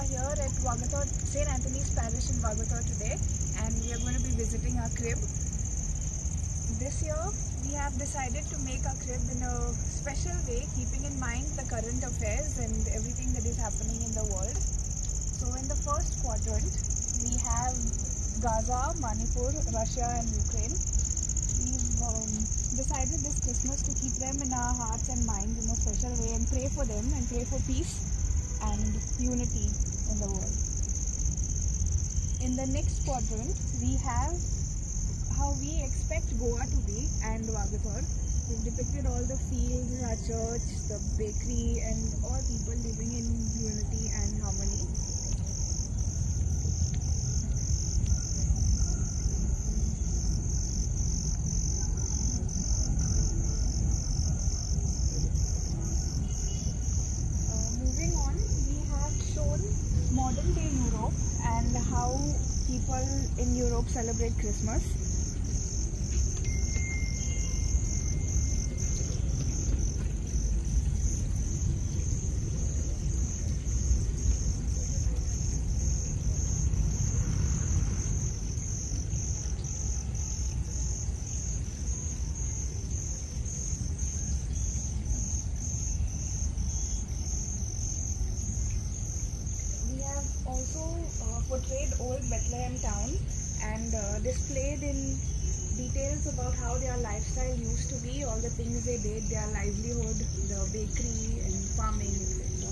here at Vagator, St. Anthony's Parish in Vagator today, and we are going to be visiting our crib. This year we have decided to make our crib in a special way, keeping in mind the current affairs and everything that is happening in the world. So in the first quadrant we have Gaza, Manipur, Russia and Ukraine. We've decided this Christmas to keep them in our hearts and minds in a special way and pray for them and pray for peace and unity in the world. In the next quadrant we have how we expect Goa to be and Vagator. We've depicted all the fields, our church, the bakery and all people living in unity and harmony. Moving on, we have shown modern day Europe and how people in Europe celebrate Christmas. Also portrayed old Bethlehem town and displayed in details about how their lifestyle used to be, all the things they did, their livelihood, the bakery and farming, etc.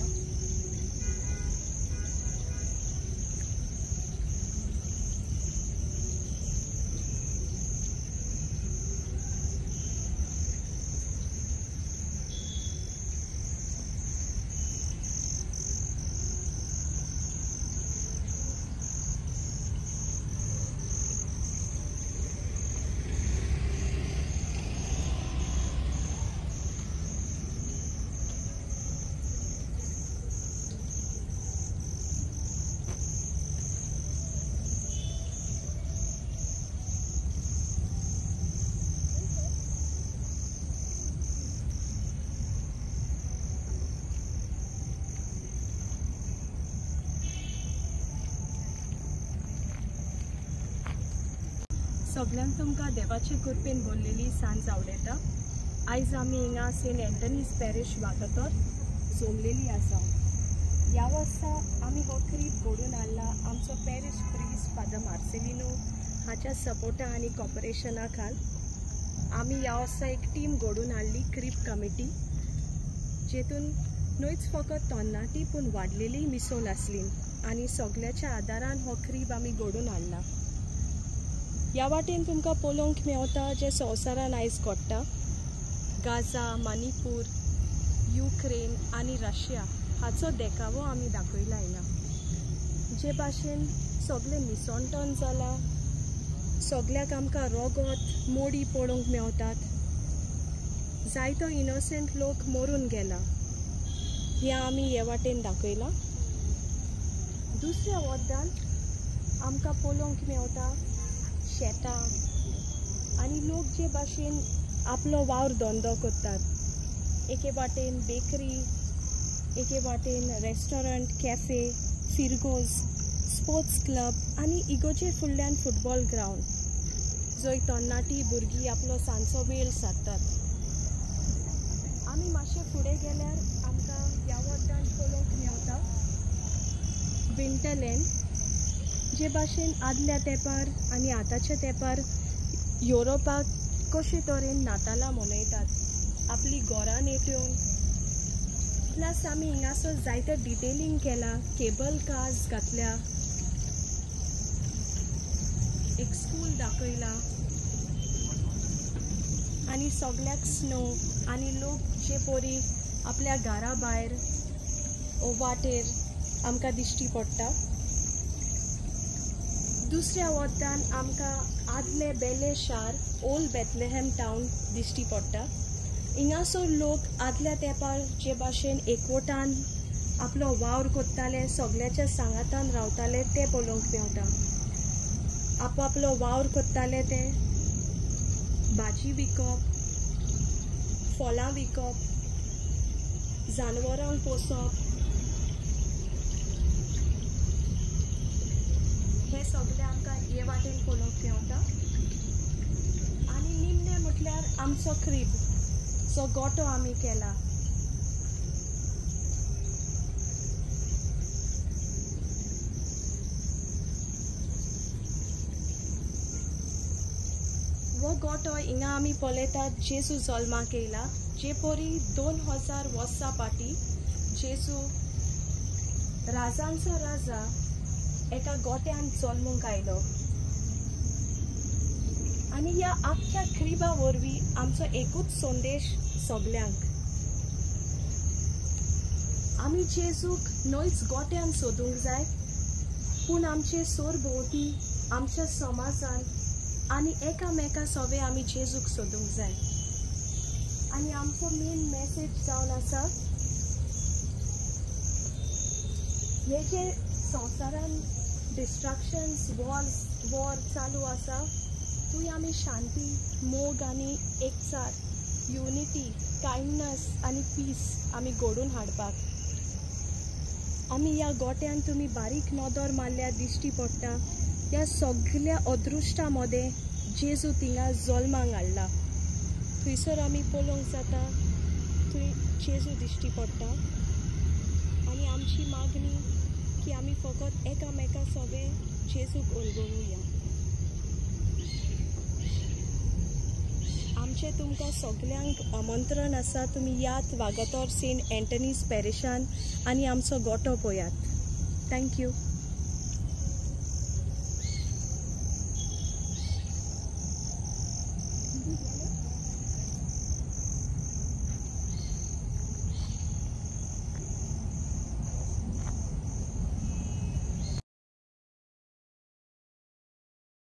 सगळ्यांक तुमकां देवाचे कृपेन भरलेली सांज आवडटा. आयज आमी हिंगा Saint Antony's parish Vagator जमलेली आसा. ह्या वर्सा आमी हो क्रीब घडोवन हाडला आमचो पॅरिश प्रिस्ट फादर मार्सेलिनो हाच्या सपोर्टा आनी कॉपरेशना खाल. आमी ह्या वर्सा एक टीम घडोवन हाडली, क्रीब कमिटी, जेतून न्हयच फकत तरणाटी पूण वाडलेली मिसोल आसली आनी सगळ्याच्या आदारान हो क्रीब आमी घडोवन हाडला. ह्या वाटेन तुमकां पळोवंक मेवता जें संवसारान आयज घडटा. गाझा, मणिपूर, युक्रेन आनी रशिया हाचो देखावो आमी दाखयला हिंगा. जे भाशेन सगळें मिसोणटन जालां, सगळ्याक आमकां रोगत मोडी पळोवंक मेवतात, जायतो इनोसंट लोक मरून गेला, हें आमी हे वाटेन दाखयलां. दुसऱ्या वद्दान आमकां पळोवंक मेवता शेतां आनी लोक जे भाशेन आपलो वावर धंदो करतात. एके वाटेन बेकरी, एके वाटेन रेस्टॉरंट, कॅफे, फिरगोज, स्पोर्ट्स क्लब आनी इगोजे फुडल्यान फुटबॉल ग्रावंड, जंय तरणाटी भुरगीं आपलो सांजचो वेळ सारतात. आमी मातशे फुडें गेल्यार आमकां ह्या वट्टान पळोवंक मेवता विंटरलँड, जे भाशेन आदल्या तेंपार आनी आतांच्या तेंपार युरोपाक कशे तरेन नातालां मनयतात आपली घरां नेटोवन. प्लस आमी हिंगासर जायते डिटेलिंग केलां, केबल कार्स घातल्या, एक स्कूल दाखयला आनी सगळ्याक स्नो आनी लोक जे परी आपल्या घरा भायर वाटेर आमकां दिश्टी पडटा. दुसऱ्या वट्टान आमकां आदले बेले शार, ओल्ड बेथलेहम टावन दिश्टी पडटा. हिंगासर लोक आदल्या तेंपार जे भाशेन एकवटान आपलो वावर करताले, सगळ्याच्या सांगातान रावताले ते पळोवंक मेवता. आपआपलो वावर करताले, ते भाजी विकप, फळां विकप, जानवरांक पोसप, सगळें आमकां हे वाटेन पळोवंक मेवता. आनी निमणें म्हटल्यार आमचो क्रीब जो गोटो आमी केला. हो गोटो हिंगा आमी पळयतात जेजू जल्माक येयला, जे परी 2000 वर्सां फाटीं जेजू राजांचो राजा एका गोट्यान जल्मूंक आयलो. आनी ह्या आख्ख्या क्रिबा वरवीं आमचो एकूच संदेश सगल्यांक, आमी जेजूक न्हयच गोट्यान सोदूंक जाय, पूण आमचे सरभोंवती आमच्या समाजान आनी एकामेका सवे आमी जेजूक सोदूंक जाय. आनी आमचो मेन मॅसेज जावन आसा, हे जे संवसारान डिस्ट्रक्शन्स, वॉर चालू आसा, थंय आमी शांती, मोग आनी एकचार, युनिटी, कायंडनस आनी पीस आमी घडोवन हाडपाक. आमी ह्या गोट्यान तुमी बारीक नदर मारल्यार दिश्टी पडटा, ह्या सगल्या अदृश्टा मदें जेजू थिंगा जल्माक हाडला. थंयसर आमी पळोवंक जाता, थंय जेजू दिश्टी पडटा. आनी आमची मागणी की आमी फकत एकामेका सगळे जेजूक अणभवुया. आमचें तुमकां सगल्यांक आमंत्रण आसा, तुमी यात वागातोर सेंट एंटनीज पॅरिशान आनी आमचो गोटो पळयात. Thank you.